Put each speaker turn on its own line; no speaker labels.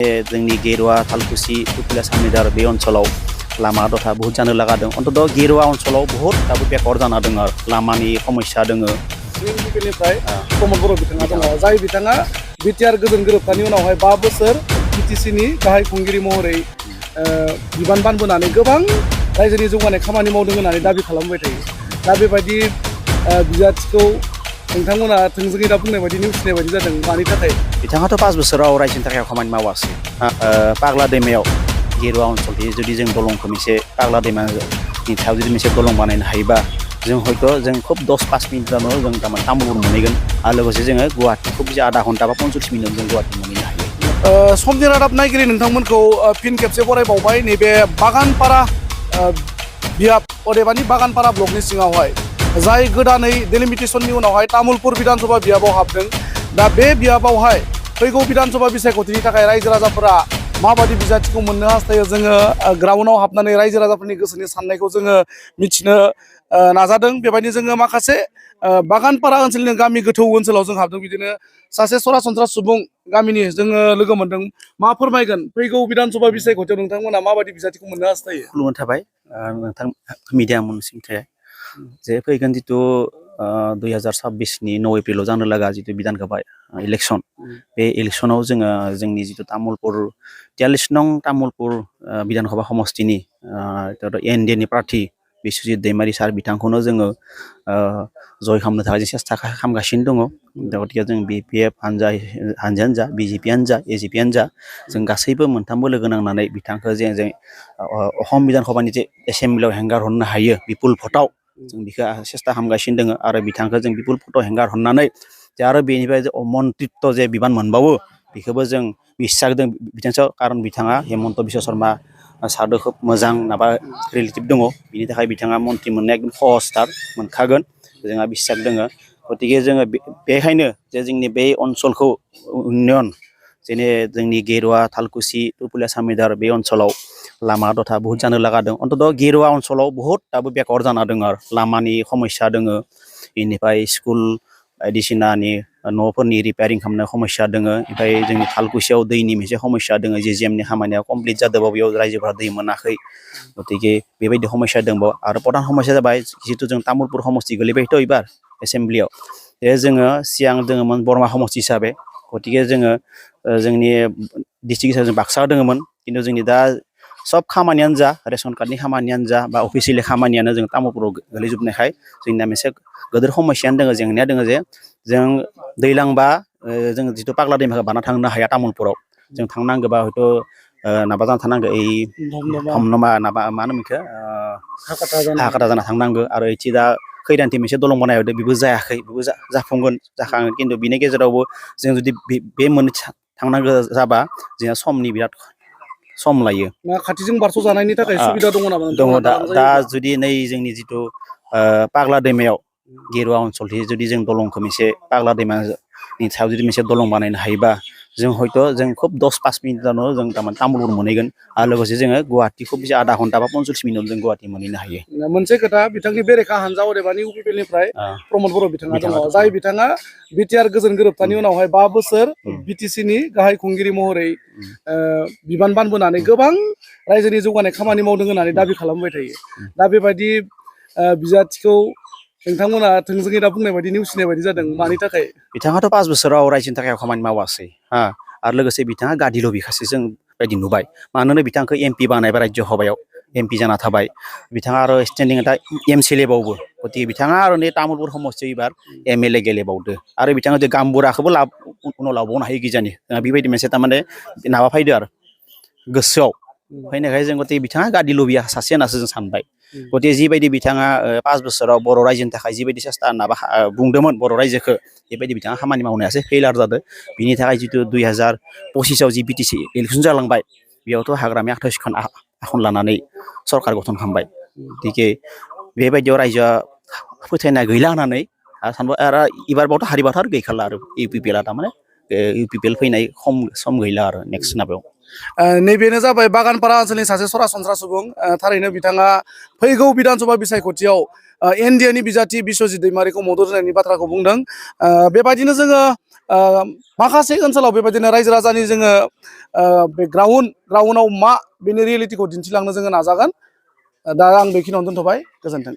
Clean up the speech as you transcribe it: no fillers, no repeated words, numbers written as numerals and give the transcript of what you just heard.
जोंनि गेरुवा थालकुसि तुपुलिया सामनिदार बे ओनसोलाव लामा दथा बहुत जानो लागा दं अन्तत गेरुवा ओनसोलाव बहुत दाबो बेकवार्ड जाना दं आरो लामानि समस्या दङ
निफ्राय प्रमद बर' बिथाङा दङ जाय बिथाङा बिटिआर गोजोन गोरोबथानि उनावहाय 5 बोसोर बिटिसिनि गाहाय खुंगिरि महरै बिबान बानबोनानै गोबां रायजोनि जौगानाय खामानि मावदों होननानै दाबि खालामबाय थायो दा बेबायदि बिजाथिखौ नोंथांमोना थोंजोङै दा बुंनाय बायदि नेवसिनाय बायदि जादों मानि थाखाय
बिथाङाथ' 5 बोसोराव रायजोनि थाखाय खामानि मावासै पाग्ला दैमायाव गेरुवा ओनसोलनि जुदि जों दलंखौ मोनसे पाग्ला दैमानि सायाव जुदि मोनसे दलं बानायनो हायोबा जों हयथ' जों खुब 10-5 मिनिटावनो जों थारमाने तामुलपुर मोनहैगोन आरो लोगोसे जोङो गुवाहाटि खुब आधा घन्टा बा 45 मिनिट जों गुवाहाटि मोनहैनो हायो
समनि रादाब नायगिरि नोंथांमोनखौ फिन खेबसे बरायबावबाय नैबे बागानपारा बियाब अदेबानि बागानपारा ब्लकनि सिङावहाय जाय गोदानै डेलिमिटेसननि उनावहाय तामुलपुर विधानसभा बियाबाव हाबदों दा बे बियाबावहाय फैगौ विधानसभा बिसायख'थिनि थाखाय रायजो राजाफोरा माबायदि बिजाथिखौ मोननो हास्थायो जोङो ग्राउन्डआव हाबनानै रायजो राजाफोरनि गोसोनि साननायखौ जोङो मिथिनो नाजादों बेबायदिनो जोङो माखासे बागानपारा ओनसोलनि गामि गोथौ ओनसोलाव जों हाबदों बिदिनो सासे सरासनस्रा सुबुं गामिनि जोङो लोगो मोनदों मा फोरमायगोन फैगौ विधानसभा बिसायख'थियाव नोंथांमोना माबायदि बिजाथिखौ मोननो हास्थायो
खुलुमनाय थाबाय नोंथां मिडिया मोनसिंथाय जे फैगोन जितु 2026 नि 9 एप्रिलाव जानो लागा जितु बिधान सभा इलेक्सन बे इलेक्सनाव जोङो जोंनि जितु तामुलपुर 43 नं तामुलपुर बिधान सभा समष्टिनि एनडिएनि प्रार्थी बिश्वजित दैमारि सार बिथांखौनो जोङो जय खालामनो थाखाय जों सेस्था खालामगासिनो दङ गतिके जों बिपिएफ हानजायानो जा बिजेपियानो जा एजिपियानो जा जों गासैबो मोनथामबो लोगो नांनानै बिथांखौ जों असम बिधान सभानि जे एसेम्ब्लियाव हेंगार हरनो हायो बिपुल भटआव जों बेखौ सेस्था खालामगासिनो दङ आरो बिथांखौ जों बिपुल भटआव हेंगार हरनानै जे आरो बेनिफ्राय मन्त्रित्व जे बिबान मोनबावो बेखौबो जों बिसास दं बिथांनि सायाव कारन बिथाङा हेमन्त बिश्व शर्मा सारदो खोब मोजां माबा रिलेटिभ दङ बिनि थाखाय बिथाङा मन्त्रि मोननाया एकदम सहजथार मोनखागोन जोंहा बिसास दङ गतिके जोङो बेखायनो जे जोंनि बे ओनसोलखौ उन्नयन जेने जोंनि गेरुवा थालकुसि तुपुलिया सामनिदार बे ओनसोलाव लामा दथा बहुत जानो लागा दं अन्तत गेरुवा ओनसोलाव बहुत दाबो बेकवार्ड जाना दङ आरो लामानि समस्या दङ बेनिफ्राय स्कुल बायदिसिनानि न'फोरनि रिपेयारिं खालामनाय समस्या दङ ओमफ्राय जोंनि थालकुसियाव दैनि मोनसे समस्या दङ जेएमनि खामानिया कमप्लिट जादोंबाबो बेयाव रायजोफोरा दै मोनाखै गतिके बेबायदि समस्या दंबावो आरो प्रधान समस्या जाबाय जितु जों तामुलपुर समष्टि गोलैबायथ' एबार एसेम्ब्लियाव बे जोङो सिगां दङमोन बरमा समष्टि हिसाबै गतिके जोङो जोंनि डिस्ट्रिक्ट हिसाबै जों बाक्सा दङमोन खिन्थु जोंनि दा सब खामानियानो जा रेशन कार्डनि खामानियानो जा बा अफिसियेलि खामानियानो जों तामुलपुराव गोलैजोबनायखाय जोंना मोनसे गोदोर समस्यानो दङ जेंनाया दङ जे जों दैलांबा जों जितु पाग्ला दैमाखौ बारना थांनो हाया तामुलपुराव जों थांनांगौबा हयथ' माबा जाना थांनांगौ ओइ हमनमा मा होनो बेखौ हाखाथा जाना थांनांगौ आरो इथि दा खैदानथि मोनसे दलं बानायदों बेबो जायाखै बेबो जाफुंगोन जाखाङो खिन्थु बिनि गेजेरावबो जों जुदि बे मोननै थांनांगौ जाबा जोंहा समनि बिराद सम लायो
खाथिजों बारस' जानायनि थाखाय सुबिदा दङ नामा
दङ दा जुदि नै जोंनि जितु पाग्ला दैमायाव गेरुवा ओनसोलनि जुदि जों दलंखौ मोनसे पाग्ला दैमानि सायाव जुदि मोनसे दलं बानायनो हायोबा जों हयथ' जों खुब 10-5 मिनिटावनो जों थारमाने तामुलपुर मोनहैगोन आरो लोगोसे जोङो गुवाहाटि खुब आधा घन्टा बा 45 मिनिट जों गुवाहाटि मोनहैनो हायो
मोनसे खोथा बिथांनि बेरेखा हानजा अदेबानि इउपिपिएलनिफ्राय प्रमद बर' बिथाङा दङ जाय बिथाङा बिटिआर गोजोन गोरोबथानि उनावहाय 5 बोसोर बिटिसिनि गाहाय खुंगिरि महरै बिबान बानबोनानै गोबां रायजोनि जौगानाय खामानि मावदों होननानै दाबि खालामबाय थायो दा बेबायदि बिजाथिखौ नोंथांमोना थोंजोङै दा बुंनाय बायदि नेवसिनाय बायदि जादों मानि थाखाय
बिथाङाथ' 5 बोसोराव रायजोनि थाखाय खामानि मावासै आरो लोगोसे बिथाङा गादिल' बिखासै जों बायदि नुबाय मानोना बिथांखौ एमपि बानायबाय राज्य सभायाव एमपि जाना थाबाय बिथाङा आरो स्टेन्डिं दा एमसिएलएबावबो गतिके बिथाङा आरो नै तामुलपुर समष्टियाव एबार एमएलए गेलेबावदो आरो बिथाङा जे गामबुराखौबो उनाव लाबावनो हायो गिजानि बेबायदि मोनसे थारमाने माबा फैदो आरो गोसोआव फैनायखाय जों गतिके बिथाङा गादि लबिया सासे होननासो जों सानबाय गतिके जिबायदि बिथाङा 5 बोसोराव बर' रायजोनि थाखाय जिबायदि सेस्था माबा बुंदोंमोन बर' रायजोखौ बेबायदि बिथाङा खामानि मावनायासो फेइलार जादों बिनि थाखाय जितु 2025आव जि बिटिसि इलेक्सन जालांबाय बेयावथ' हाग्रामाया 28 खान आखन लानानै सरकार गठन खालामबाय गतिके बेबायदियाव रायजोआ फोथायनाय गैला होननानै सानबाय आरो एबारबावथ' हारिबाथ' आरो गैखाला आरो इउपिपिएलआ थारमाने इउपिपिएल फैनाय सम गैला आरो नेक्स्ट माबायाव
नैबेनो जाबाय बागानपारा ओनसोलनि सासे सरासनस्रा सुबुं थारैनो बिथाङा फैगौ बिधानसभा बिसायख'थियाव एनडिएनि बिजाथि बिस्वजित दैमारिखौ मदद होनायनि बाथ्राखौ बुंदों बेबायदिनो जोङो माखासे ओनसोलाव बेबायदिनो रायजो राजानि जोङो बे ग्राउन्डआव मा बेनि रियेलिटिखौ दिन्थिलांनो जोङो नाजागोन दा आं बेखिनियावनो दोनथ'बाय गोजोन्थों